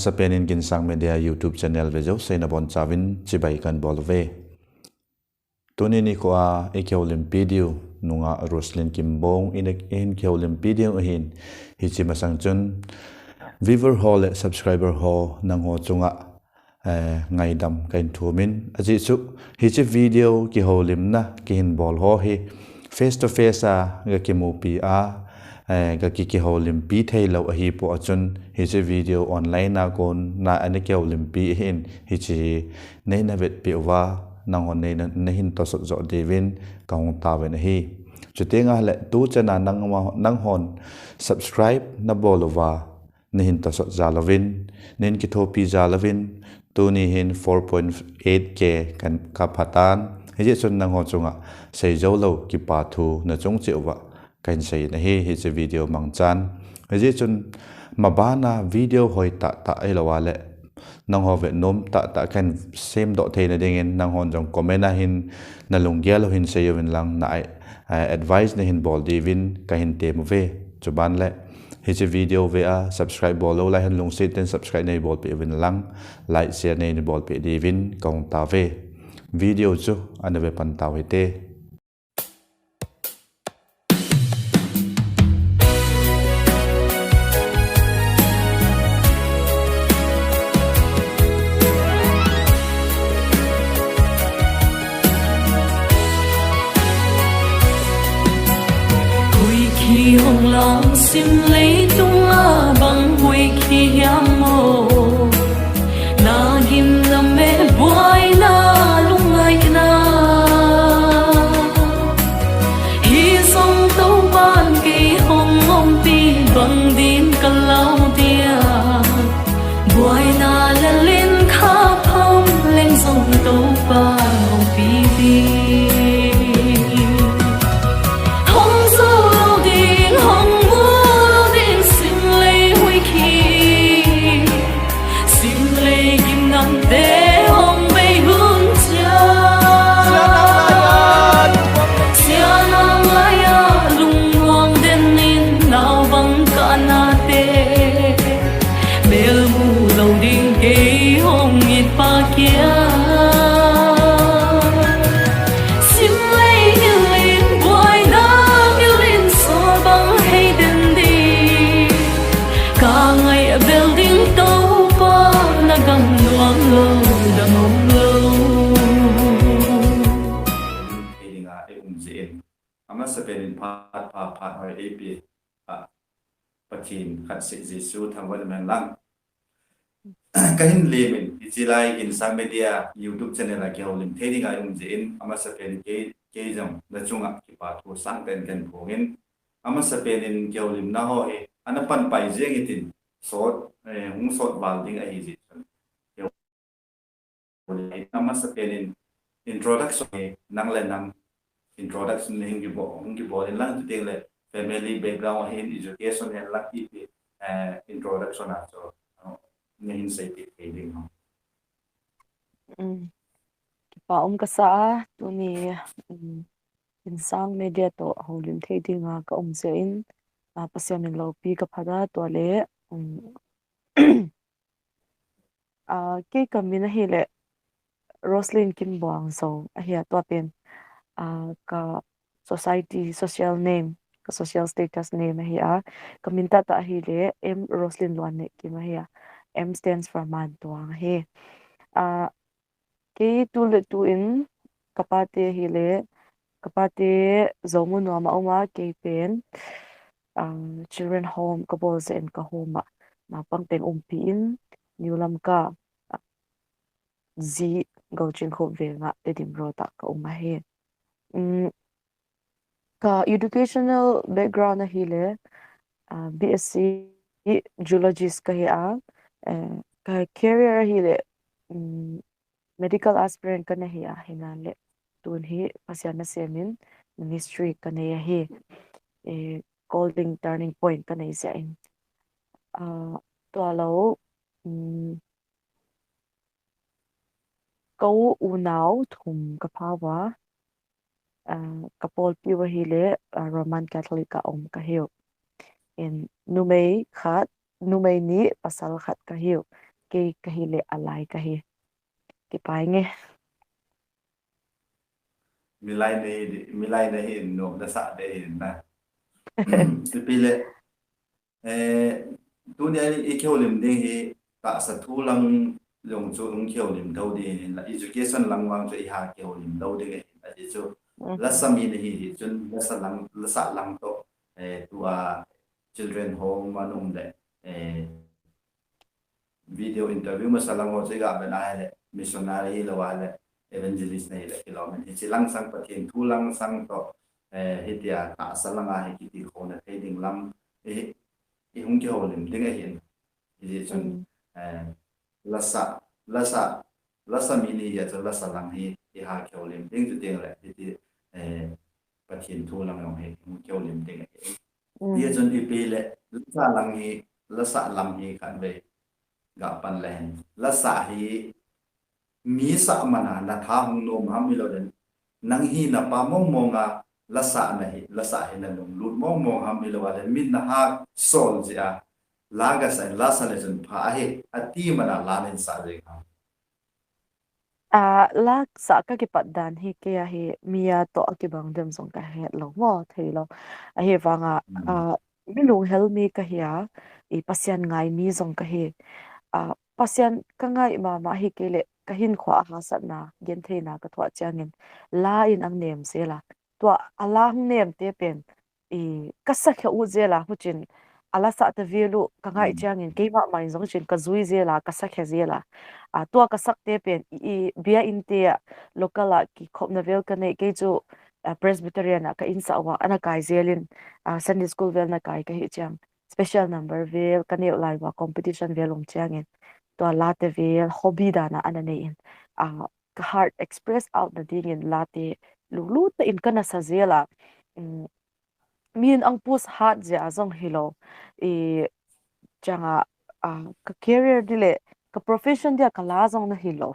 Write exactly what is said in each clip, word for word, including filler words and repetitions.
Amasapen in Ginsang Media YouTube channel ve jouse nabonchauvin chibai kahin bol uve. Tuni nikho a ikihoulimpi diu nungah Roselyn Kimbong in, ihin kihoulimpi diu ahin, hiche masang chun viewer ho le subscriber ho nangho chunga, eh, ngaidam kahin thumin, ajeh chu hiche video kihoulimna kihin bol ho hi face to face a gakimupi a, eh, gaki, kihoulimpi theilou ahipoi chun, hiche video online a kona ana kihoulimpi ahin, hiche hi neina vetpeh uva nanghon neina, nahin tosot joh diuvin kahung taovin ahi. Chutengle tuchan a nang, nanghon subscribe nabol uva nahin tosot jal uvin, nahin kithopi jal uvin, tuni hin four point eight K kan, kapha tan. Hijeh chun nangho chunga seijoulou kipa thu nachung cheh uva kahin seiyin ahi, hiche video mangchan. Hijeh chun mabana video hoi tahtah ahilouva le nangho vetnom tahtah kahin semdoh theina dingin nanghon jong comment a hin nalunggel u hin seiuvin lang, na, eh, advice nahin bol diuvin kahin tem uve. Chuban le hiche video ve a subscribe bol lou lai hen lungset in subscribe neibolpeh uvin lang, like, share neibolpeh diuvin kahung taove. Video chu ana ve pan tau hite. Huikhi hung lang sim leitunga bang huikhi hiam mo? Nagin name buaina lungngaina. Hijong Toupan kei hung umpi bang din kalau dia. Buaina le lin kha pham leng jong Toupan umpi ding. Hung jou lou ding, hung mu lou ding, simlei huikhi. Simlei gimnamte hung bei hun chia. Sianang laiya lungmuang den in naobang kanate. Melmu lou ding kei hung it pa kia. Simlei nilin buaina nilin sol bang hei den ding. Ka ngai a bel ding Toupa na gam nuam lou dam um lou. Hei dinga ei um jeh in. Amasapen in phat pha phat hoi eipeh a Pathen khatseh Jesu thangvah in umhen lang. Kahin lemin, hiche lai Ginsang Media YouTube channel a kihoulim thei dinga i um jeh in, amasapen kei, kei jong nachunga kipa thu sangtah in kahin phongin, amasapen in kihoulimna ho hi ana panpai jeng hitin, sot, eh, hung sot val ding ahi jeh chun. Amasapen in introduction hi nang le nang introduction nahin kibol, hung kibol in lang, chuteng le family background ahin, education ahin lang, ipi, eh, introduction a chu, uh, nahin seipeh thei ding ham? Um, kipa um kasa a, tuni, um, Ginsang Media toh houlim thei dinga ka um jeh in, ah, Pathen min loupi ka phat a, tua le, um, Ah, kei ka min ahile Roselyn Kimbong Zou ahi a, tua pen, ah, ka society, social name, ka social status name ahi a, ka min tahtah ahile M Roselyn Luannekim ahi a, M stands for Mantuang ahi. Ah, kei tu le tu in ka pate ahile, ka pate Zomu Nuam a um a, kei pen, um, children home ka bol jeh in ka home a naupang teng umpi in, New Lamka, ah, G Gouchingkhup veng a Tedim Road a ka um ahi. Um, ka educational background ahile, ah, B S C Geologist ka hi a, eh, ka career ahile, um, medical aspirant ka na hi a, hinale tun hi Pathen nasem in ministry ka nei ahi, eh, calling turning point ka nei jeh in. Ah, tua lou, um, ka u, unau thum ka pha uva, ah, ka polpi u ahile, ah, Roman Catholic a um ka hiu. In numei khat, numei ni pasal khat ka hiu. kei kahi le alai kahi. Kipai nge. Milai nahi, milai nahi in nom nasah de hin na. Ipi le, eh, tunia i kihoulim ding hi tahsa thu lang jong chu hung kihoulim thou ding hin la, education lang vang chu i ha kihoulim thou ding hin la, ti chu lasa mi nahi hi chun lasa lang, lasa lang toh, eh, tua children home a um le, eh, video interview masa lang ho chu i ga vet a ahile missionary hilou a le evangelist nahi le kilom in. Hiche lang sang Pathen thu lang sang toh, eh, hitia tahsa lang a hi kitilkhouna thei ding lam i, i hung kihoulim ding ahin. Hijeh chun, eh, lasa, lasa, lasa mi nahi jeh chun lasa lang hi i ha kihoulim ding chu ding le hiti, eh, Pathen thu lang jong hi hung kihoulim ding ahin. Hijeh chun ipi le lasa lang hi, lasa lam hi khatvei ga pan le hin. Lasa hi mi sah mana na tha hung nom ham hilou le nang hi na pa mong mong a lasa na hi, lasa hi na lunglut mong mong ham hilou le min na ha sol jeh a la ga sa, lasa le chun pha ahi, ati mana la nin sa jing ham. Ah, lasa ka kipat dan hi kei a hi mi a toh a kibang dem jong ka het lou mo, thei lou. Ahivang a, ah, mi lunghel mi kahi a, i Pathen ngai mi jong kahi. Ah, Pathen ka ngai mama hi kei le ka hinkho a hahsatna, gentheina ka thoh chiang in la in ang nem jel a. Tua a la hung nem te pen i ka sakhe u jel a, huchin a la sah te vel u ka ngai chiang in keima ma in jong chin ka jui jel a, ka sakhe jel a. Ah, tua ka sak te pen i, i bia in te a local a kikhopna vel ka nei, kei chu, ah, Presbyterian a ka in sah uva ana kai jel in, ah, Sunday school vel na kai kahi chiang special number vel ka neo lai uva competition vel um chiang in tua la te vel hobby dan a ana nei in, ah, ka heart express out na ding in la te lunglut tah in ka na sa jel a. Um, min ang push hat jeh a jong hilou. I, chang a, ah, ka career di le ka profession dia ka la jong na hilou.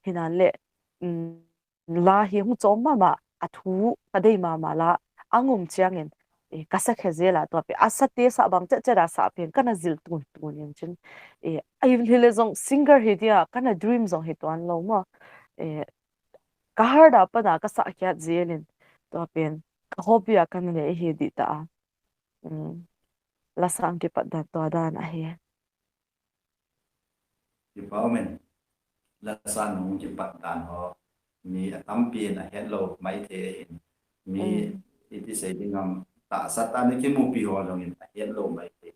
Hinan le, um, la hi hung chom mama, a thu ka dei mama la ang um chiang in, eh, ka sakhe jel a tua pen. A sa te sa bang chet chet a sa pen ka na jil tun tun in chin. Eh, a hin hile jong singer hi dia ka na dream jong hi tuan lou mo. Eh, ka heart a pat a ka sah khiat jel in tua pen ka hobby a ka na nei hi di ta a. Um, lasa ang kipat dan tua dan ahi. Kipa um in, lasa nung kipat dan ho mi a tampi in a het lou mai thei ahin. Mi iti sei ding ham, tahsa tah a kimupi ho jong in a het lou mai thei.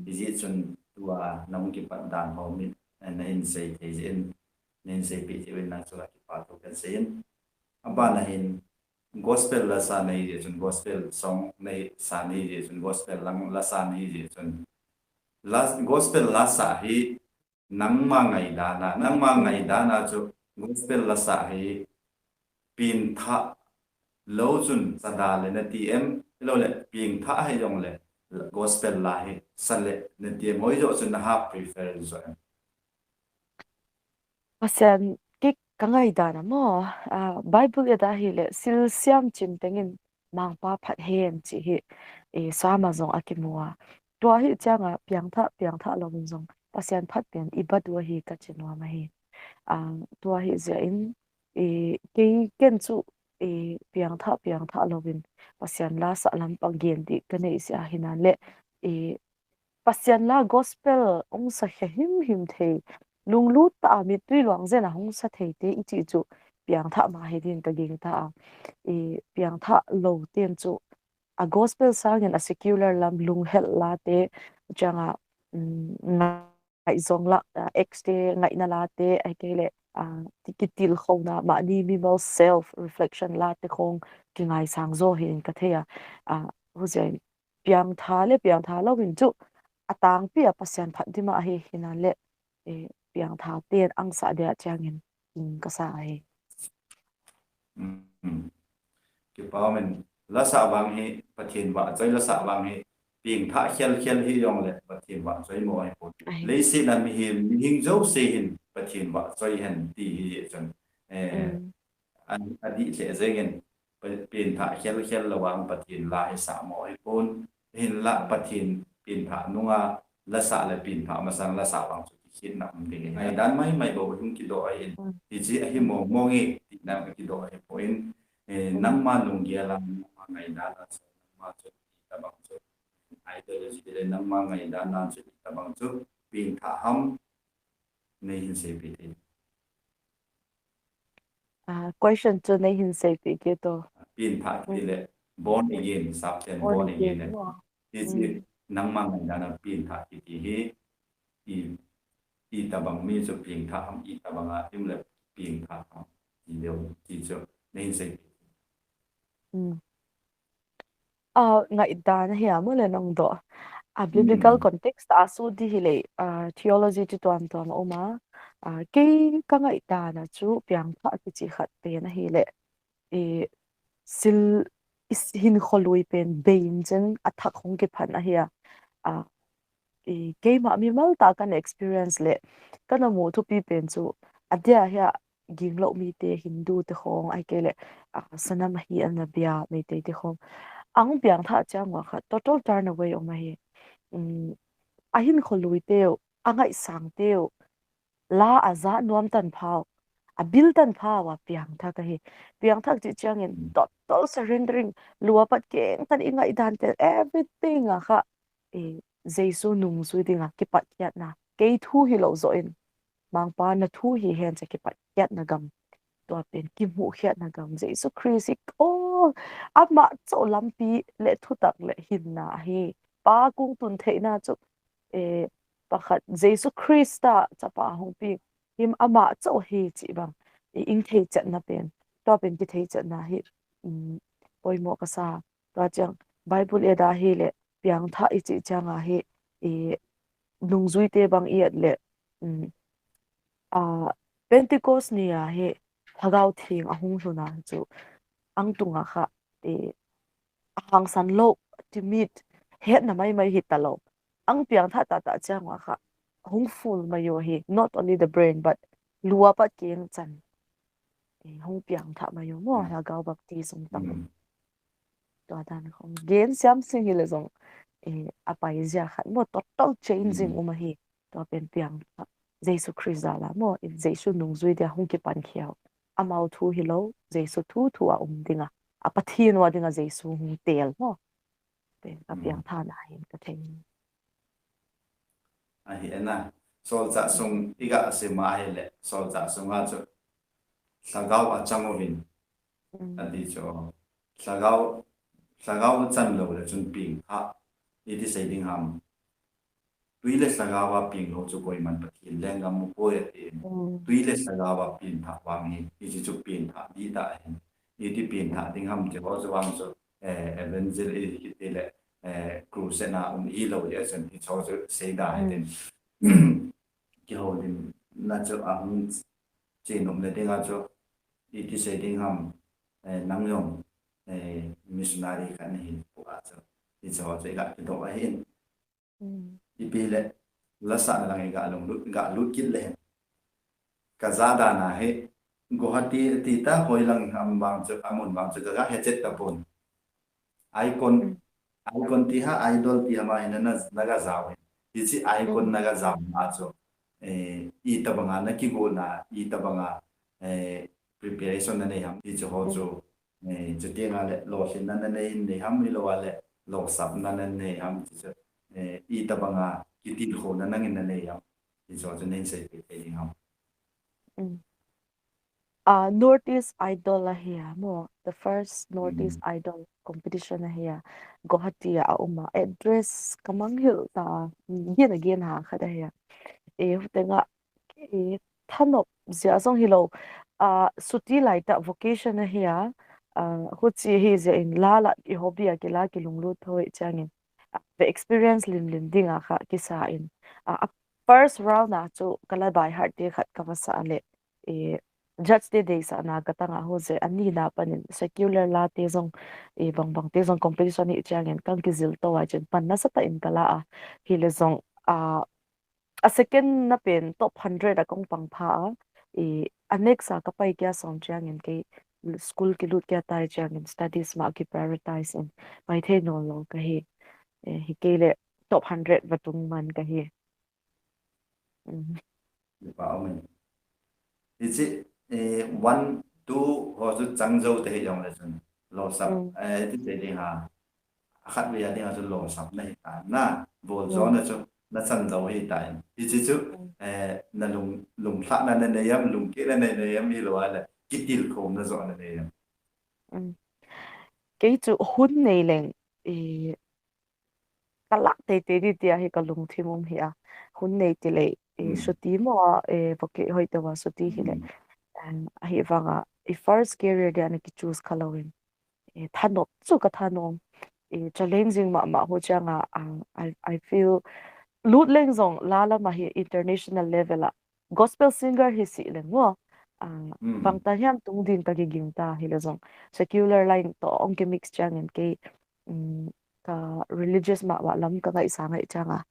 Hijeh chun tua nung kipat dan ho mi na hin sei thei jeh in, na hin seipeh jeh uvin nang chunga kipa thu kan sei in. Aban a hin, gospel lasa nei jeh chun gospel song nei sa nei jeh chun gospel lang lasa nei jeh chun la, gospel lasa hi nangma ngaidan a, nangma ngaidan a chu gospel lasa hi pengthah lou chun sada le na ti em, hilou le pengthah ahi jong le gospel la hi sa le na ti em, hoi joh chun na ha prefer joh em? Pasian, kei ka ngaidan a mo, ah, Bible i et a hile, sil siam chim teng in mangpa phat hen chi hi, eh, Psalm a jong a kimu a. Tua hi chiang a piangthah, piangthah lou in jong Pasian phat pen i bat u ahi ka chi nom ahi. Ah, tua hi jeh in, eh, kei ken chu, eh, piangthah, piangthah lou in Pasian la sah lam pang gen di ka nei jeh a hinan le, eh, Pasian la gospel hung sa khe him him thei, lunglut tah a mittui luang jen a hung sa thei te i chi chu piangthah ma hi din ka ging ta a. I piangthah lou ten chu a gospel sang in a secular lam lunghel la te, chang a, um, ngaijong la, ah, ex te ngaina la te, ahikei le, ah, ti kitilkhouna mani mimal self reflection la te khong kingaisang jo hi in ka thei a. Ah, hu jeh in piangthah le piangthah lou in chu a tangpi a Pasian phat ding ma ahi hinan le, eh, piangthah ten ang sah dia chiang in, um, ka sa ahi. Um, kipa um in, la sah vang hi Pathen vahchoi, la sah vang hi piangthah khel khel hi jong le Pathen vahchoi mo ahi pon. Ahi. Leiset a mihem, mihing jouse hin Pathen vahchoi hen ti hi jeh chun, eh, um, a, a dih lheh jeng in, pa-, piangthah khel khel lou vang Pathen la hi sah mo ahi pon. Hinlah Pathen piangthah nung a la sah le piangthah masang la sah vang chu kit na um ding. Ngaidan maimai bou hung kidoh ahin. Hiche ahi mong mong e, tina kidoh ahi poi. Eh, nangma lunggel a, nangma ngaidan a, nangma chu itabang chu ideology le nangma ngaidan a chu itabang chu pengthah ham, neihin seipeh thei. Ah, question chu neihin seipeh kit o. Pengthah kiti le born again, sap chen born again le. Hiche nangma ngaidan a pengthah kiti hi i, itabang mi chu pengthah ham, itabang a um le pengthah ham, ti deu ti chu neihin seipeh. A, ngaidan ahi a, mo le nong doh. A, biblical context a sut di hile, a, theology ti tuam tuam a um a. A, kei ka ngaidan a chu pengthah kichi khat pen ahile, i, sil, i, hinkho lui pen bei in chen a thak hung kiphan ahi a. A, i, keima mimal tah a kana experience le kana mu thupi pen chu, adia hi a, ginglo mite, Hindu te khong, ahikei le, a, sanam ahi ana bia Meitei te khong. Ahung pengthah chang uva kha total turn away um ahi. Um, ahinkho lui teu, angaisang teu, la aja nuam tan phau, abil tan phau a pengthah kahi. Pengthah chi chang in total surrendering, lu a pat keng tan i ngaidan tel everything a kha, eh, Jesu nungjui dinga kipat khiatna. Kei thu hilou joh in, Mangpa na thu hihen cha kipat khiatna gam. Tua pen kimu khiatna gam. Jesu Christ hi, oh, ama chauh lampi le thutak le hinna ahi. Pa kung tun theina chu, eh, pakhat Jesu Christa chapa hung pi. Him ama chauh hi chi bang. I ing thei chetna pen. Tua pen kithei chetna hi, um, poimo kasa. Tua chang Bible i et a hile, pengthah i chi chang a hi, i nungjui te bang i et le, um, a, Pentecost ni a hi, Lhagao Theng ahung lhun a chu, ang tunga kha, i, ahangsan lou, timit, hetna maimai hita lou. Ang pengthah tahtah chang uva kha, hung full mai u hi, not only the brain, but lu a pat keng chan. I, hung pengthah mai u mo, Lhagao baptism tah. Tua dan khong. Gen siam sing hile jong, eh, apai jia khat mo, total changing um ahi. Tua pen pengthah. Jesu Christ jal a mo, i Jesu nungjui dia hung kipan khia u. Amau thu hilou, Jesu thu thu a um dinga. A Pathen uva dinga Jesu hung tel mo. Pen ka pengthahna hin ka thei. Ahi e na, solchah sung i ga sim a hile, solchah sung a chu Lhagao achang uvin. Ati chu, Lhagao, Lhagao chan lou le chun pengthah, iti sei ding ham. Tui le Lhagao a peng lou chu koiman Pathen lenggam mu poi ati. Tui le Lhagao a pengthah vang hi, iti chu pengthah ding tah ahi. Iti pengthah ding ham ti ho chu vang chu, eh, evangel i kiti le, eh, crusade na um i lou le chen ti chu chu sei da ahi tin. Kihoulimna chu ahung che nom le ding a chu, iti sei ding ham, eh, nang jong, eh, missionary khat nahi pu a chu, ti chu chu i ga kidoh ahin. Ipi le, lasahna lang i ga lunglut, ga lut kit le hen. Ka ja dan a hi, Guwahati ti ta hoi lang ham vang chu, amun vang chu, ka ga he chet ta pon. Icon, icon ti ha, idol ti ha ma hi na, na, na ga jao hi. Hichi icon na ga jao ma chu, eh, itabanga na kigo na, itabanga, eh, preparation na nei ham, hichi ho chu, eh, chuti nga le, lolhinna na nei, nei ham, ilou a le, losapna na nei ham, hichi chu, eh, itabanga kitilkhouna nangin na nei ham, hichi ho chu nei seipeh thei ding ham. Ah, Northeast Idol ahi a, mo, the first Northeast Idol competition ahi a, Guwahati a a um a, address ka manghil ta, gen a gen ha khat ahi a. E, huteng a, e, thanop jeh a jong hilou, ah, chuti lai tah vocation ahi a, ah, huchi hi jeh in la la i hobby a kila kilunglut thou hi chang in, ah, ve experience lim lim ding a kha kisa in, ah, first round a chu ka la by heart te khat ka va sa le, e, judge te deisahna ka tang a ho jeh, ani na panin secular la te jong, e, bang bang te jong competition hi chang in kan kijil tou a chun pan nasatah in ka la a, hile jong, a, a second na pen top hundred a kong pang pha a, e, a next a ka pai kia song chang in kei school kilut kia tai chang in studies ma ki prioritize in pai thei nom lou ka hi, e, hi kei le top hundred va tung man ka hi. Kipa um e. Hiche, eh, one, two ho chu chang jou te hi jong le chun losap, eh, ti te ding ha. Akhat ve a ding a chu losap na hi ta na, bol jo na chu na chan jou hi ta in. Hiche chu, eh, na lung, lunglhahna na nei am, lungkehna na nei am hilou a le, kitilkhouna jo na nei am. Kei chu hun nei leng, eh, ka lah teitei di tia hi ka lungthim um hi a. Hun nei ti le, eh, suti mo a, eh, voki hoi te wa suti hi le. Ahivanga, i first career dia na ki choose kha lou in. Eh, thanop chu ka thanom. Eh, challenging mama ho chang a, ah, I, I feel lut leng jong la lama hi international level a gospel singer hi si leng mo. Ah, bang ta hiam tung din ka giging ta hi le jong. Secular line to ong ke mix chang in kei, um, ka religious mama lam ka ngai sa ngai chang a.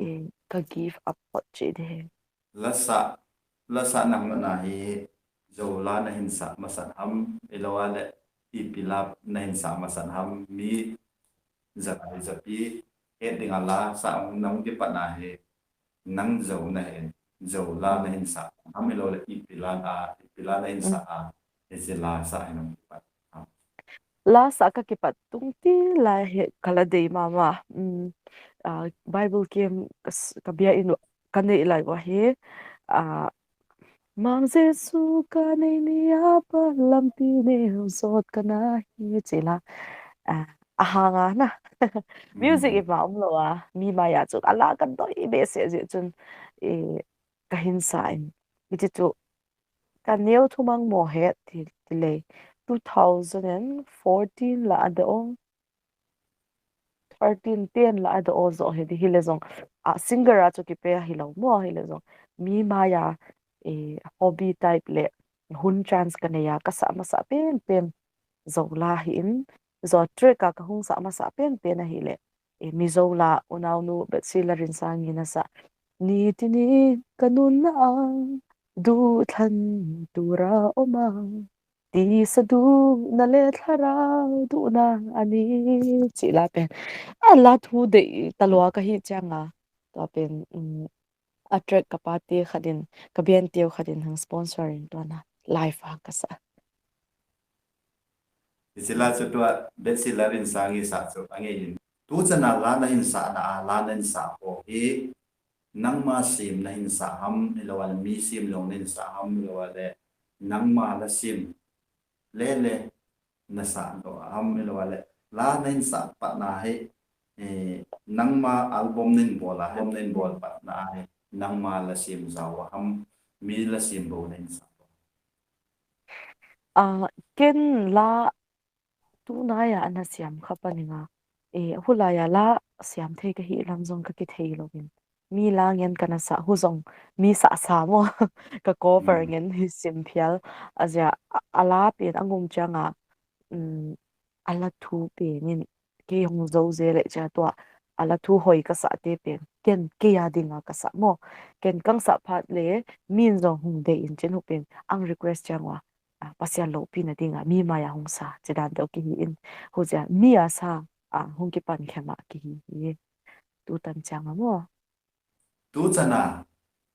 Eh, ka give up pot chi de. Lasa, lasa nang na hi, jou la na hin sa masat ham, ilou a le, ipi la na hin sa masat ham, mi jakai japi, he ding a la, sa nang di pat na hi, nang jou na hin, jou la na hin sa, ham ilou le, ipi la na, ipi la na hin sa a, hiche la sa hin nang di pat. La sa ka kipat tung ti la he ka la dei mama. Um, ah, Bible kem ka s-, ka bia in ka nei lai wa hi. Ah, Mang Jesu ka nei ni a pa lampi neo jot ka na hi chi la. Ah, ahang a na. Music i ma um lou a. Mi maya chu a la ka doi be se ji chun. I ka hin sa in. I chi chu ka neo thumang mo he ti, ti le two thousand and fourteen la a de ong. Thirteen, ten la a de o jo he di hi le jong. A singer a chu kipe a hi lou mo hi le jong. Mi maya, eh, hobby type le hun chance ka nei a ka sa masa pen pen. Jou la hi in. Jou track a ka hung sa masa pen pen a hi le. Eh, Mizo la, unaunu Betsy Lalrinsangi na sa. Ni ti ni ka nun na ang, du than tu ra om ang. Ti sa du na le thlarau du na ani chi la pen. A la thu dei ta lou a ka hi chang a. Tua pen, um, a track ka pa te khat in, ka band te khat in hang sponsor in tua na live a ka sa. Hiche la chu tua Betsy Lalrinsangi sa chu a ngei in. Tu chan a la na hin sa na a, la na hin sa ho hi, nangma sem na hin sa ham, ilou a le mi sem jong na hin sa ham, ilou a le nangma la sem le le na sa lou ham, ilou a le la na hin sa pat na hi, eh, nangma album na hin bol a, album na hin bol pat na hi, nangma la sem jao ham, mi la sem bou na hin sa. Ah, ken la tu nai a na siam kha pa ning a. Eh, hulai a la siam thei ka hi lam jong ka kithei lou in. Mi la ngen ka na sa hu jong mi sa sa mo ka cover ngen hi sim phial. A jia a, a la pen a ngum chang a, um, a la thu pen in kei hung jo je le cha tua a la thu hoi ka sa te pen. Ken kei a ding a ka sa mo. Ken kang sa phat le min jong hung dei in chin hu pen ang request chang wa. Ah, Pasian loupina ding a mi maya hung sa, chi dan deuh kihi in, hu jia mi a sa, ah, hung kipan khem a kihi hi. Tu tan chang a mo. Tu chan a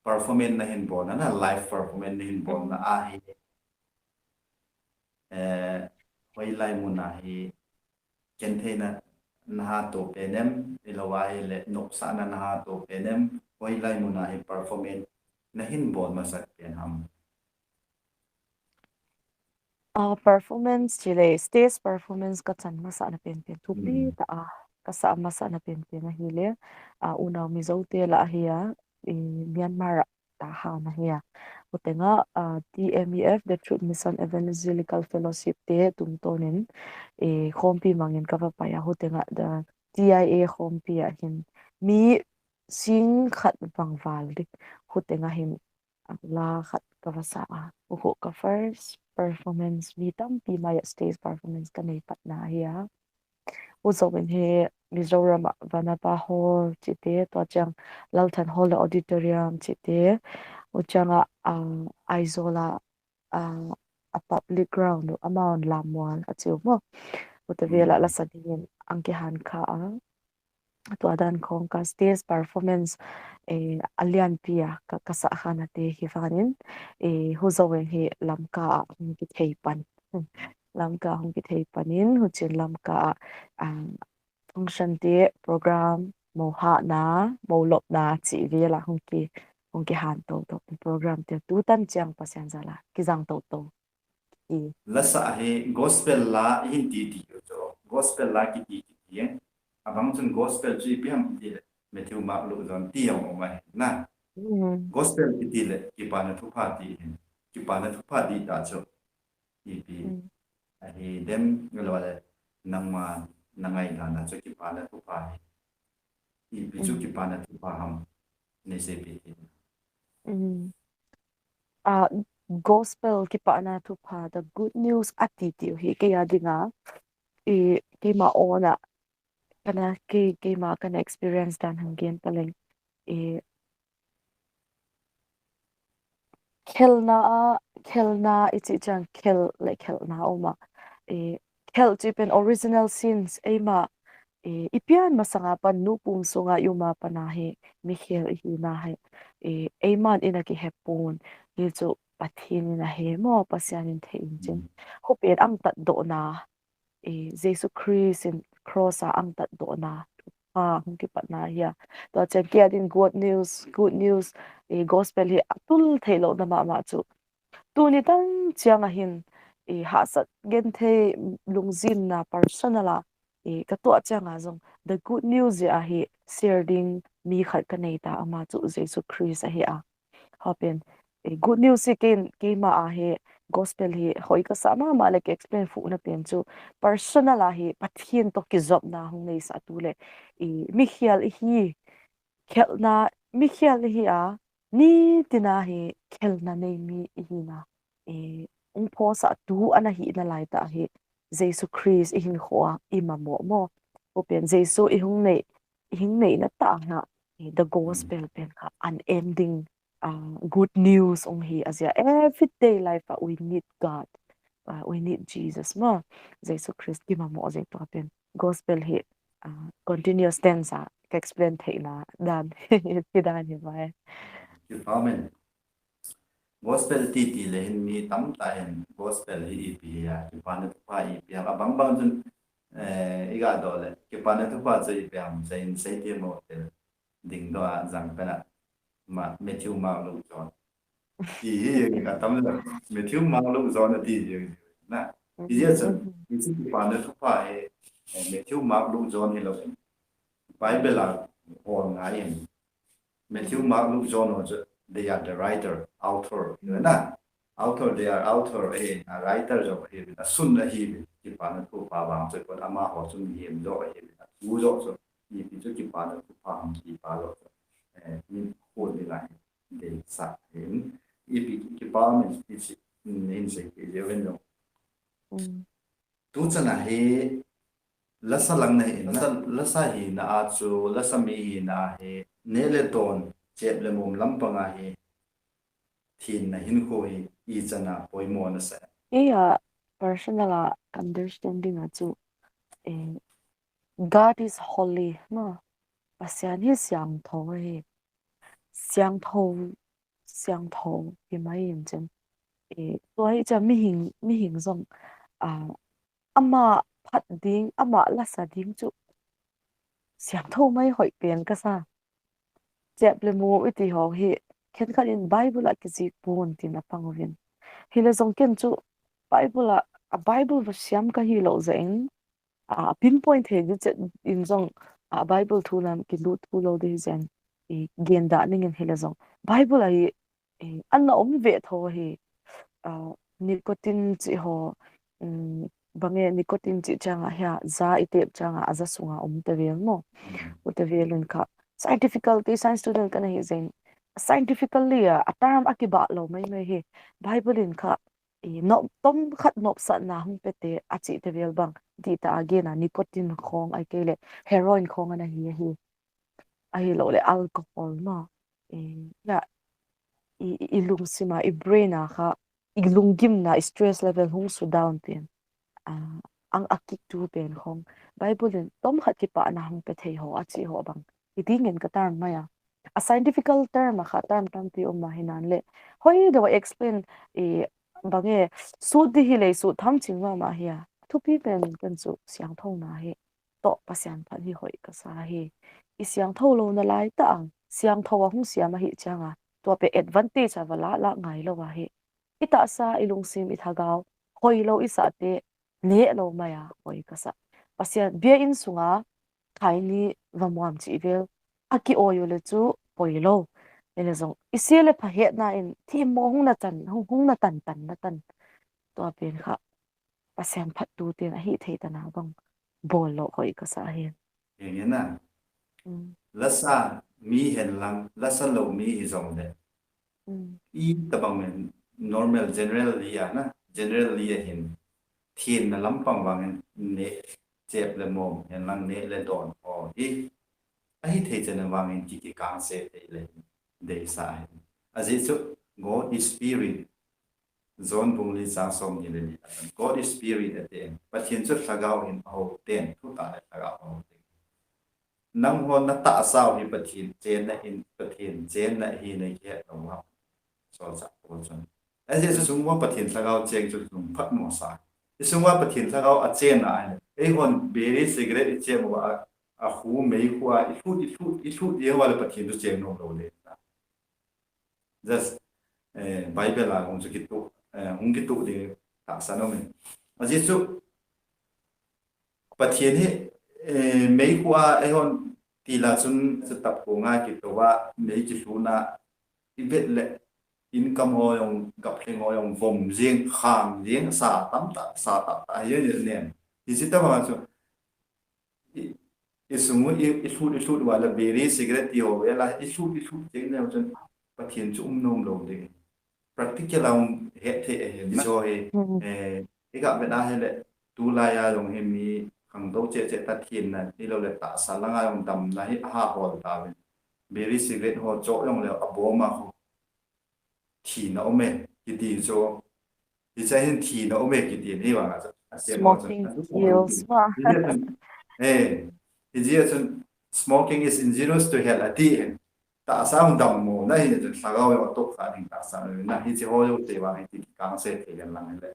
performance na hin bol na, na live performance na hin bol na a hi. Eh, hoilai mun a hi. Ken theina na ha to pen em, ilou a hi le nopsahna na ha to pen em, hoilai mun a hi performance na hin bol masat pen ham. Ah, performance chi le, stage performance ka chan masat na pen pen thupi ta a, ka sa masat na pen pen a hi le, ah, unau Mizo te la hi a, i Myanmar a ta ha na hi a. Hu tenga, ah, T M E F, The Truth Mission Evangelical Fellowship te tungtonin, eh, khompi mangin ka va pai a. Hu tenga, the T I A khompi a hin mi sing khat vang val dik. Hu tenga hin, ah, la khat ka va sa a. Hu ka first performance mi tampi mai a stage performance ka nei pat na hi a. U Zo in hi Mizoram a Vanapa Hall chi te, tua chang Lalthan Hall le Auditorium chi te, u chang a, ah, Aizawl a, ah, a public ground u, amount Lammual a chi u mo. U te vel a la sa dingin ang kihan kha a. tua dan khong ka stage performance, eh, alianpi a ka, ka sah khan ati hi vanin, eh, huzo in hi Lamka a hung kithei pan. Lamka hung kithei panin, huchin Lamka a, ah, function te, program, mo hahna, mo lopna, chi vela hung ki, hung kihan toto. Program te, tutan chiang Pasian jal a kijang toto. I. Lasa hi gospel la i hin ti ti chu. Gospel la kiti kiti e. Abang chun gospel chu ipi ham kiti le, Matthew, Mark, Luke, John ti jong um ahi na. Mm. Gospel kiti le, kipana thupha ti hin. Kipana thupha ti ta chu. Ipi. Mm. Ahi dem ngalo le, nangma, nangai la na chu kipana thupha hi. Ipi chu, mm, kipana thupha ham. Nei seipi ti. Mm. Ah, gospel kipana thupha, the good news ati ti hi kei a dinga, i, keima ona, kana kei, keima kana experience dan hung gen taleng. I, khelna a, khelna i chi chang khel le khelna um a. I, khel chi pen original sins, eima, i, i pian masanga pan nu pum sunga i um a pana hi, mikhel i hina hi, i, eiman ina kihe pon, hi chu Pathen in ahe mo, Pasian in thei in chin. Mm. Hopen ang tatdohna, i, Jesu Christ in cross a ang tatdohna, a, hung kipatna hi a. Tua chan kei a din good news, good news, i, gospel hi atul thei lou na mama chu. Tuni tan chiang a hin, i, hahsat genthei lungjinna personal a, i, ka tuah chiang a jong, the good news a hi share ding mi khat ka nei ta, ama chu Jesu Christ ahi a. Hopen, i, good news hi kei, keima a hi gospel hi hoi ka sa mama le ka explain fuh na pen chu personal a hi Pathen to kijopna hung nei sa tu le, i, mikhel i hi, khelna, mikhel i hi a, nitina hi khelna nei mi i hina, i, ung pho sa tu ana hina lai ta hi, Jesu Christ i hinkho a i mamo mo. Hopen Jesu i hung nei, i hung neina ta na, i, the gospel pen kha unending, uh, good news ong hi a zia. Everyday life a we need God. Uh, we need Jesus mo. Jesu Christ kimamo a zia tua pen. Gospel hi, uh, continuous tense a ka explain theina dan. Hi dan hi vai. Amen. Gospel ti ti le hin mi tamtah hin gospel hi ipi a, kipana thupha ipi a, abang bang chun, eh, i ga doh le, kipana thupha chu ipi ham, sei in sei ti mo te, ding doh a jang pen a, ma, Matthew, Mark, Luke, John. Ti hi ka tam le, Matthew, Mark, Luke, John ti hi na. Ti jeh chun, i chi kipana thupha hi, eh, Matthew, Mark, Luke, John hi lou. Bible a hol ngai in. Matthew, Mark, Luke, John ho chu, they are the writer, author, na. Author, they are author, eh, a writer jong ahi, a sun ahi, kipana thupha vang chu, kon amaho chu mihem jong ahi, a thu jong chu, ipi chu kipana thupha ham ti pa jong chu, eh, mi khun ni lai, dei sa hin, ipi kipa min, i chi, in, in sei ki jeh in jong. Mm. Tu chan a hi, lasa lang na hi, lasa, lasa hina a chu, lasa mi hina a hi, neh le don, chep le mum lampang a hi, thenna hinkho hi, i chan a poimo na sa. Kei a personal a understanding a chu, eh, God is holy, no? Pasian hi siangthou ahi. Siangthou, siangthou hi mai in chin. Eh, tua hi cha mihing, mihing jong, ah, ama phat ding, ama lasa ding chu siangthou mai hoi pen ka sa. Chep le mum i ti ho hi, khenkhat in Bible a kijih pon tin a pang uvin. Hi le jong ken chu Bible a, a Bible va siam ka hi lou jeh in, a, pinpoint thei di chet in jong, a, Bible thu lam kilut thu lou di hi jeh in, i gen da ning in hi le jong. Bible a hi, i, an na um ve tho hi, a, nicotine chi ho, um, bang e nicotine chi chang a hi a, ja i tep chang a, a ja sung a um te vel mo. Mm. U te vel in kha, scientifically, science student ka na hi jeh in, scientifically a, a term a kibah lou mai mai hi, Bible in kha, i, nop, tom khat nopsahna hung pe te a chi te vel bang, ti ta a gen a nicotine khong ai kei le, heroin khong ana hi ahi. Ahi lou le alcohol ma. I, ya, i, i, i lungsim a, i brain a kha, i lunggimna, i stress level hung su down tin. A, ang akik tu pen khong Bible in tom khat kipana hung pe thei ho, achi ho bang. Iti ngen ka term maya. A scientifical term a kha term tampi um ma hinan le. Hoi do explain i bang e, sut di hi le sut tham ching ma ma hi a. Thupi pen pen chu siangthou na hi. To Pasian phat hi hoi ka sa hi. I siangthou lo na lai ta ang. Siangthou a hung siam a hi chang a. Tua pe advantage a va la la ngai lo a hi. I tahsa, i lungsim, i thagau, hoi lo i sa te, neh lo mai a, hoi ka sa. Pasian, bia in sunga, khai ni va muam chi vel, a ki oi u le chu, poi lo. Ele zong, i sia le pha het na in, thim mo hung na tan, hung, hung na tan, tan, na tan. Tua pen kha, Pasian phat tu tin a hi thei ta na bang, bol lo hoi ka sa hin. Eng e na. Mm. Lasa mi hen lang, lasa lo mi hi zong le. Mm. I tabang men normal generally a na, generally a hin. Thin na lampang vangin ne chep le mom, hen lang ne le don ho hi. A hi thei chen vangin ki ki kang se thei le hin. Dei sa hin. A zi chu God is spirit. John bung li chang som ni le ni. God is spirit a te. Pathian chu thagau hin a ho ten, thu ta le thagau a ho ten. Nang ho na tahsa u hi Pathian chenna in, Pathian chenna hi na ki het lo ha. Sol sa ko chun. A zi chu sung wa Pathian thagau cheng chu sung phat mo sa. I sung wa Pathian thagau a chenna ai. Ei hon biri cigarette i chem wa a, a hu mei hu a, i hu, i hu, i hu, i wa le Pathian chu cheng no lo le. Just, eh, Bible a hung chu kitu, eh, hung kitu ding tahsa nom e. A zi chu Pathian hi, eh, mei hu a, ei hon ti la chun chu tap ko nga kitu wa, mei ki hu na, i vet le, income ho yong, gap thleng ho yong, vom zing, kham zing, sa tam ta, sa tam ta, hi ni nem. Hi si ta ma chu, i, i sung u, i, i hlut, i hlut wa la biri, cigarette ti ho ve la, i hlut, i hlut ding ne chun Pathian chu um nom lo ding. Practical a um het thei a hin. Mm. Zo hi, mm, eh, i ga ve na he le, tu lai a long hi mi khang do che che ta thin na, i lo le tahsa langa long dam na hi a ha hol ta ve. Biri cigarette ho cho long le a bom a ho. Thina um e, kiti chu. Hi cha hin thina um e, kiti ni vang a cha. A se mo cha. Smoking kills, ma. Hi cha chun, eh, hi cha chun, "Smoking is injurious to health," a ti hin. Tahsa hung dam mo, na hi cha thagau yo tok kha ding tahsa lo, na hi cha ho yo te vang hi ti kang se thei gan lang le.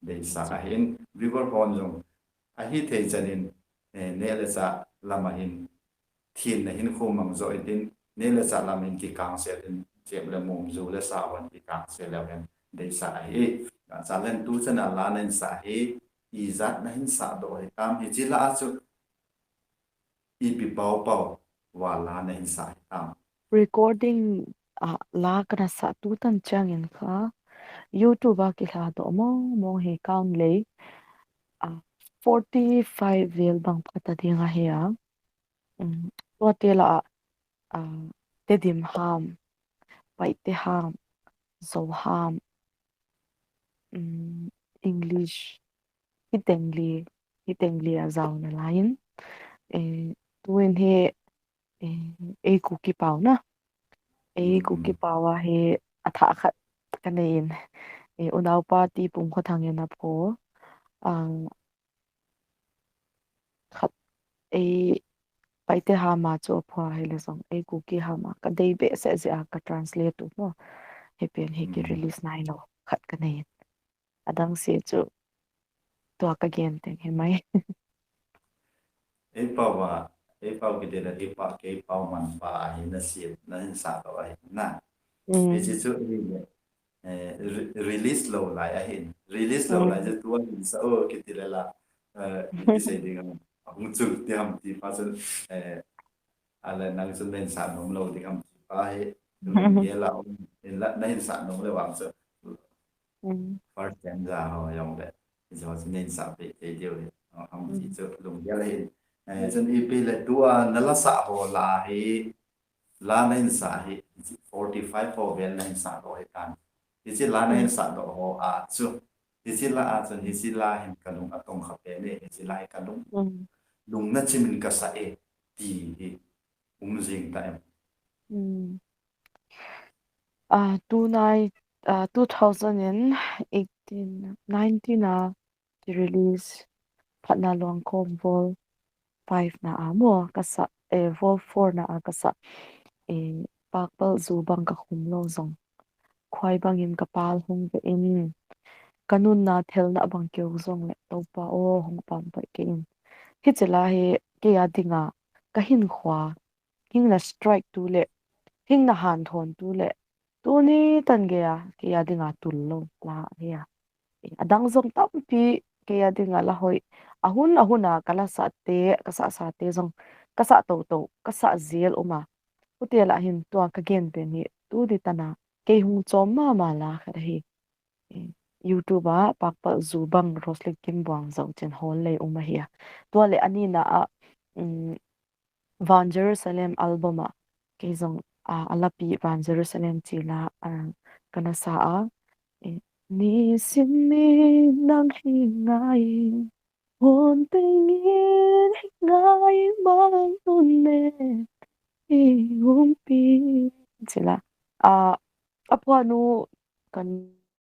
Dei sa a hin, viewer hon jong. A hi thei chan in, eh, ne le cha lam a hin. Thin na hin khu mang zo i tin, ne le cha lam in ki kang se tin, chep le mom zu le sa wan ki kang se le hen, dei sa a hi. Cha len tu chan a la na in sa hi, i zat na hin sa do hi tam hi chi la a chu, i pi pau pau wa la na hin sa hi tam. Recording a la ka na sa tu tan chang in kha, YouTube a ki hla do mo mo hi count le, a, forty-five vel bang pha ta ding a hi a. Um, tua te la, ah, Tedim ham, Paite ham, Zo ham, um, English, hi teng li, hi teng li a zau na lai in. Eh, tu in hi, eh, ei Kuki pau na. Ei, mm, Kuki pau a hi a tha khat ka nei in. Eh, unau pa Tipung Khothang in a pho. Ah, khat ei Paite ham a chu a pho a hi le zong ei Kuki ham a ka dei be se ze a ka translate u mo. Hi pen hi ki, mm, release nai lo khat ka nei in. A dang se chu tua ka gen teng hi mai. Ei pau a, ei pau ki de la ei pa, kei pau man pa a hi na si, na hin sa lo a hi na. Mm. Ei si chu ei le, eh, re-, release lo lai a hin. Release lo lai, mm, chu tua hin sa o ki ti le la, eh, i sei ding a, hung chul ti ham ti pa chun, eh, a le nang chun na hin sa nom lo ding ham ti pa hi, lunggel a um, in la, na hin sa nom le vang chu. Mm. First time za ho yong le, zo chun na hin sa pe te diu le, ham ti, mm, chu lunggel a hin. Eh, chun i pi le tua na la sa ho la hi, la na hin sa hi, forty-five ho vel na hin sa lo hi tan. Hi chi la na hin, mm, sa lo ho a chu. Hi chi la a chun, hi chi la hin ka lung a tong kha pe ne, hi chi la hi ka lung. Mm. Lung na chim in ka sa e, ti hi um zing ta em. Mm. Ah, tu nai, ah, two thousand and eighteen, nineteen a ki release. phatna luangkhom vol five na a maw, ka sa, eh, vol four na a ka sa, eh, pakpal zu bang ka khum lou zong, khuai bangin ka pal hung ve in, ka nunna thelna bang keu zong le Topa aw hung pampai kei in. Hichi la hi kei a dinga ka hinkhua, hing na strike tu le, hing na hanthon tu le, tuni tan gei a kei a dinga tul lou la hi a. Eh, adang zong tampi kei a dinga la hoi. Ahun, ahun a ka la sa te, ka sa sa te zong, ka sa to to, ka sa zel um a. Hute la hin tua ka gen pen hi, tu di tan a, kei hung chom mama la khat ahi. Eh, YouTube a pakpal zu bang Roslyn Kimbuang Zauchin hol lei um ahi a. Tua le ani na a, um, Van Jerusalem album a, kei zong, a, a lapi Van Jerusalem chi la, a, ka na sa a, eh, ni sim mi nang hi ngai, hon te ngin hi ngai mang nun ne, i umpi, chi la. A, a pua nu kan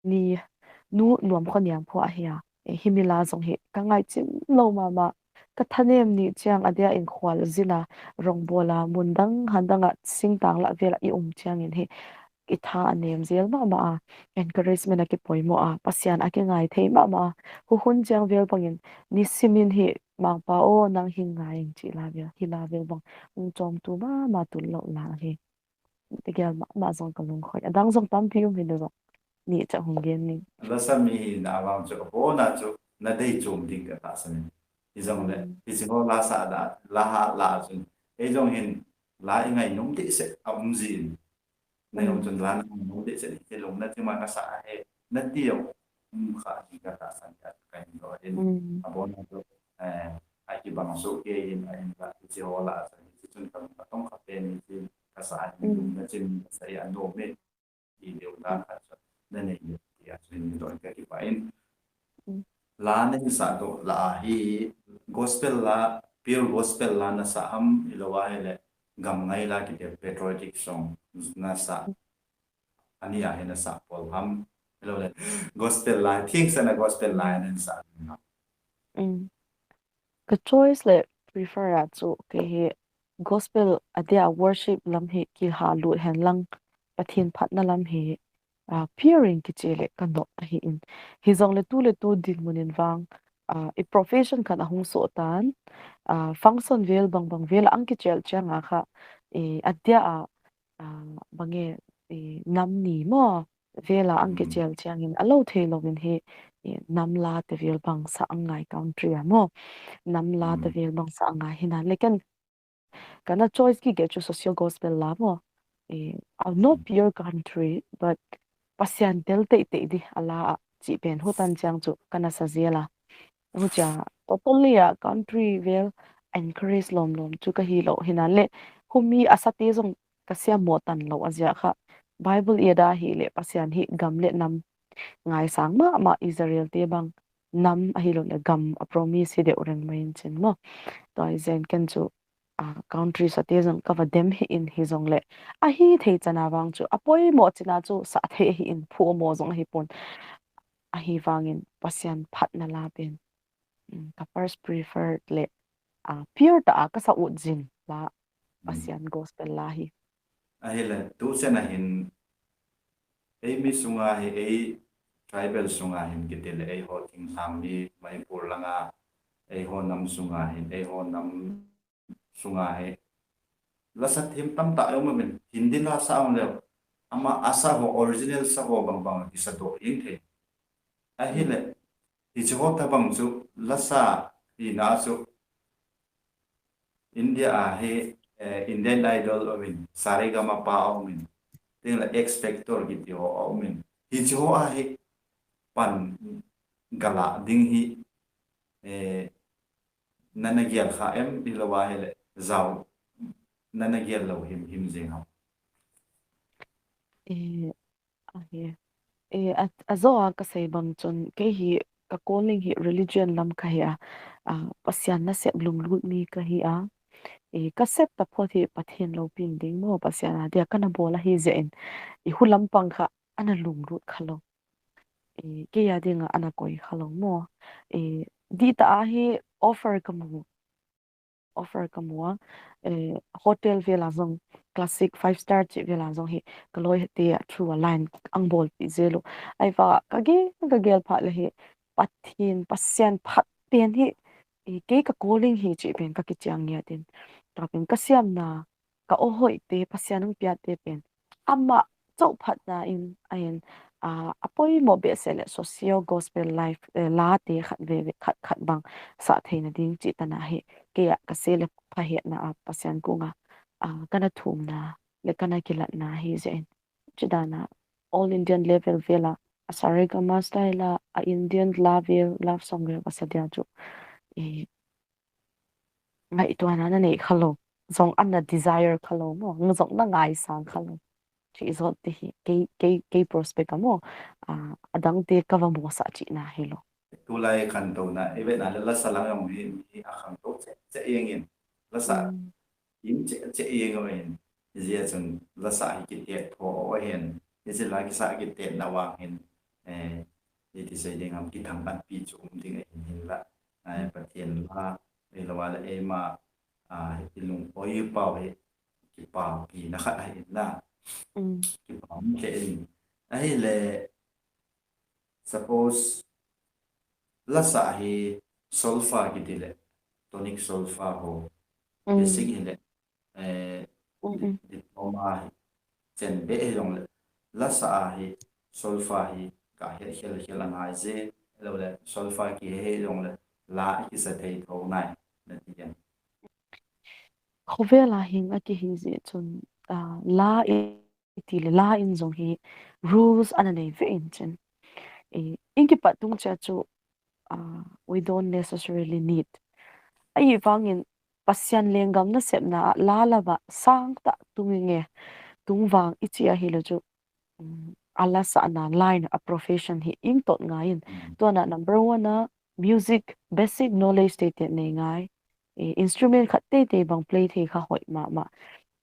ni nu nuam kho niam phu ahi a. Eh, himi la zong hi ka ngai chim lou mama. Ka thanem ni chiang a dia in khual zin a, rong bol a, mun dang han dang a, singtang la vel a i um chiang in hi i tha a nem zel mama a, encouragement a kipoimo a, Pasian a kingai thei mama a. Hu hun chiang vel bangin ni simin hi Mangpa aw nang hi ngai ing chi la vel, hi la vel bang hung chom tu mama tul lou la hi. Tegel mama zong ka lungkhoi. Adang zong tampi um hi na zong. Ni cha hung gen ning. La sa mi hi na vang chu, a bona chu, na dei chom ding ka tahsan in. Hi zong le, hi chi ho la sa da, la ha la chun. Ei zong hin, la i ngai num dei se, a um zin. Na yong chun la na ngai num dei se, hi lung na chi ma ka sa he, na ti yong, um kha hi ka tahsan ka ka hin lo hin. A bona chu, eh, a ki bang so ke hin, a hin la, hi chi ho la sa, hi chi chun ka, ka tong kha pe ni chi, ka sa hin, lung na chin, ka sa ya no me. I deu dan khat chun na nei ni ti a chun ni don ka kipah in. La na hin sa doh la a hi gospel la, pure gospel la na sa ham, i lo a hi le gam ngai la kiti patriotic song na sa. Ani a hi na sa pol ham, i lo le gospel la, thing sa na gospel la na sa. Ka choice le prefer a chu kei hi gospel a dia worship lam hi kiha lut hen lang Pathian phatna lam hi, ah, pure in kichi le ka nop ahi in. Hi zong le tu le tu dinmun in vang, ah, i profession khan a hung so tan, ah, function vel bang bang vel ang kichel chiang a kha, eh, a dia a, ah, bang e, eh, nam ni maw, vel a ang kichel chiang in a lo thei lo in hi, eh, nam la te vel bang sa ang ngai country a maw. Nam la te vel bang sa ang ngai hi na le ken Kana choice kigel chu social gospel la maw. Eh, a no pure country, but Pasian tel teitei di a la a chi pen hutan chiang chu kana sa zel a. Huchia, totally a country vel encourage lom lom chu ka hi lo hi na le. Humi a sa te zong ka sia mo tan lo a zia kha. Bible i da hi le Pasian hi gam le nam ngai sang ma ma Israel te bang nam a hi lo le gam a promise hi deuh reng mai in chin maw. Tua hi zen ken chu a, country sa te zong ka va dem hi in hi zong le. A hi thei chana vang chu, a poimo china chu sa thei hi in phu mo zong hi pun. A hi vangin Pasian phatna la pen. Mm, ka first preferred le, a, pure ta a ka sa ut zin la Pasian gospel la hi. A hi le, tu sen a hin, ei mi sunga hi, ei tribal sunga hin kiti le, ei ho thing thang mi, Manipur langa, ei ho nam sunga hin, ei ho nam sunga hi. La sa thim tam ta yong min Hindi la sa ang leo. Ama a sa ho original sa ho bang bang ki sa do ing the. A hi le hi chu ho ta bang chu la sa i na chu India a hi, eh, Indian Idol o min, Saregama pa o min, ting la X Factor ki ti ho o min. Hi chu ho a hi pan gala ding hi, eh, nana gial kha em, i lo a hi le zau nana gial lo him him zing ham. Eh, a hi. Eh, a, a zo a ka sei bang chun, kei hi ka calling hi religion lam ka hi a, a, Pasian na sep lunglut mi ka hi a, eh, ka sep ta phot hi Pathian lo ping ding mo, Pasian a dia kana bol a hi ze in, i hu lam pang kha ana lunglut kha lo. Eh, kei a dinga ana koi kha lo mo. Eh, dih tah a hi offer ka mu. Offer ka mu a, eh, hotel vel a jong, classic five star cheh vel a jong hi, ka loi te a through a line ahung bolpeh jel u. Ahivang ka gel, ka gel phat le hi, Pathen, Pasian phat pen hi, eh, kei ka calling hi cheh pen ka kichiang ngiat in. Tua pen ka siamna, ka aw hoite, Pasian hung piate pen. Ama chauh phatna in, ahin, ah, apoimo behseh le socio gospel life, eh, late khat veve, khat, khat bang sah theina ding cheh tah a hi, kei a ka seh le pha hetna a Pasian kong a, ah, kana thumna, le kana kilatna hi jeh in. Chudana, all Indian level vel a, a Saregama style a, a Indian love vel, love song vel ka sa dia chu. Eh, ngaituana na nei kha lou, jong ana desire kha lou mo, jong na ngaisang kha lou. Cheh jong ti hi, kei, kei, kei prospect a mo, ah, adang te ka va mosah cheh na hi lou. Tulai khantouna, i vetna le lasa lang jong hi, hi a khantou cheh, cheh jeng in, lasa, mm, in cheh, cheh jeng in, hijeh chun lasa hi kitet pho ahin, hiche la kisa kitetna vang hin, eh, iti sei ding ham, kithangvah pi chu um ding ahin hinla, eh, mm, Pathen la, eilou a le eima, ah, i lung oi pau hi, kipah pi na khat ahin na. Mm. Kipah pi in. Ahile, suppose, lasa hi solfa kiti le, tonic solfa ho, mm, basic hi le, eh, mm, mm, diploma hi, chen be hi jong le, lasa hi, solfa hi, ka he khel khel angai je, lo le, solfa kihe he jong le, la kisa thei tho nai, na ti ken. Khovel a hin akihi jeh chun, ah, la i ti le la in jong hi rules ana nei ve in chin. Eh, in kipat tung cheh chu, ah, we don't necessarily need. Ahivangin Pasian lenggam nasepna a la lama sangtah tung inge, tung vang i cheh a hi le chu, um, a lasahna line a profession hi in tot ngai in. Mm. Tua na number one a music basic knowledge teitei nei ngai. Eh, instrument khat teitei bang play thei kha hoi mama.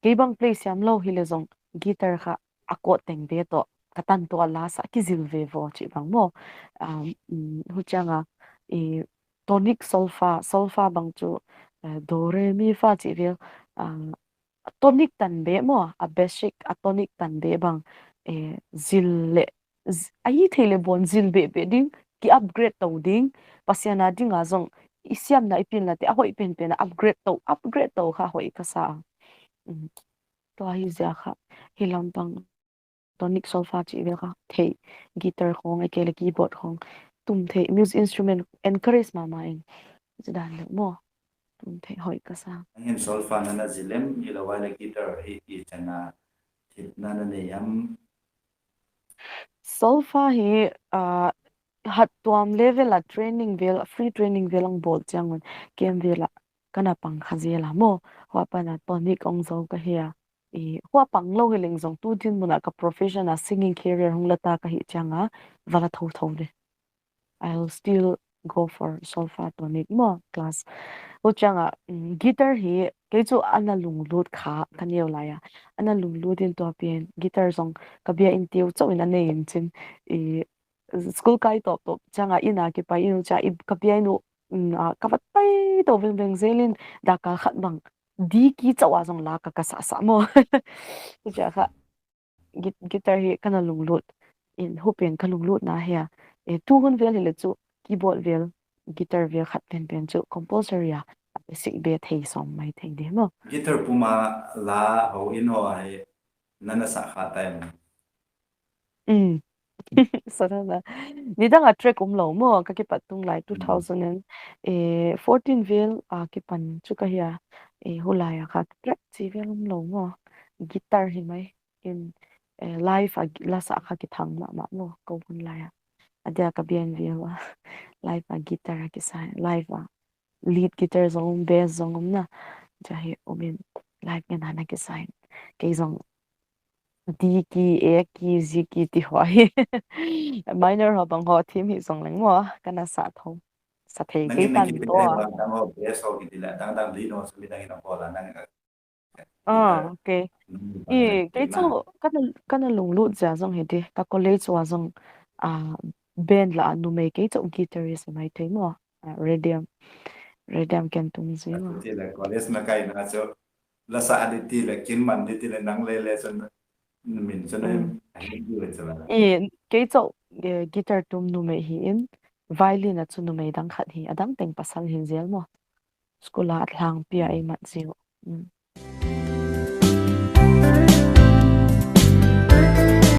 Kei bang play siam lou hi le jong guitar kha a chord teng be toh, ka tan toh a lasa kijil ve vo cheh bang mo. Um, um, huchang a, eh, tonic solfa, solfa bang chu, eh, do, re, mi, fa cheh vel, ah, a tonic tan be mo, a basic, a tonic tan be bang, eh, jil le, j-, ahithei le bon jil be be ding, ki upgrade to ding, Pasian a ding a jong, i siamna i pinna te, a hoi pen pen a upgrade to, upgrade to kha hoi kasa. Mm. Tua hi jeh a kha, hi lampang tonic solfa cheh vel kha thei, guitar khong, ahilou le keyboard khong, tum thei, music instrument encourage mama in. Chudan le mo. Tum thei hoi kasa. Hin solfa nana jil em, hilou le guitar hi ichan a thepna nanei em? Solfa hi, ah, hattuam level a training vel, free training vel ahung bol chang un, camp vel a kana pang kha jel a mo. Hua pat a tonic ahung jou ka hi a. I, hua pang lou hi leng jong tu dinmun a ka profession a singing career hung la ta ka hi chang a, va la tho tho le. I'll still go for solfa tonic mo class. Huchang a, mm, guitar hi kei chu ana lunglut kha ka neo lai a. Ana lunglut in tua pen guitar jong ka bia in tiu chauh in anei in chin. I, school kai top top chang a in a kipai in u cha i ka bia in u, mm, a, ka vat pai to veng veng jel in da ka khat bang D key chauh a jong la ka ka sa sa mo. Chu cha kha gui-, guitar hi kana lunglut in, hupen ka lunglut na hi a. E, tu hun vel hi le chu keyboard vel, guitar vel khat pen pen chu compulsory a, a basic be thei som mai thei di mo. Guitar puma la ho in ho a hi nana sa kha tai mo. Mm. Sa na na. Nidang a track um lou mo, ka kipat tung lai, mm, two thousand and, eh, fourteen vel a kipan chu ka hi a, eh, hulai a kha track chi vel um lou mo. Guitar hi mai in, eh, live a gi-, lasa kha kithang mama mo, ko hun lai a. Adia ka bia in vel a. Live a guitar a kisa, live a lead guitar jong um, bass jong um na. Cha hi um in live ngen hana kisa in. Kei jong D key, A key, G key ti ho hi. Minor ho bang ho thim hi jong leng mo, kana sa tho. Sa thei kei tan to a. Dang ho, bass ho kiti le, dang dang lead ho, sumi dang in a bol a, nang Ah, okay. I, kei chu kana, kana lunglut jeh a jong hi di, ka college a jong, ah, band la a numei kei chu guitarist mai thei mo. uh, rhythm, rhythm ken tum jiu. Tile college na kaina chu lasa di tile kin man di tile nang lele chun min chun em ahin diu chun. E, kei chu, eh, guitar tum numei hi in, violin a chu numei dang khat hi, adang teng pasal hin jel mo. School a lhangpi a ei mat jiu. Mm.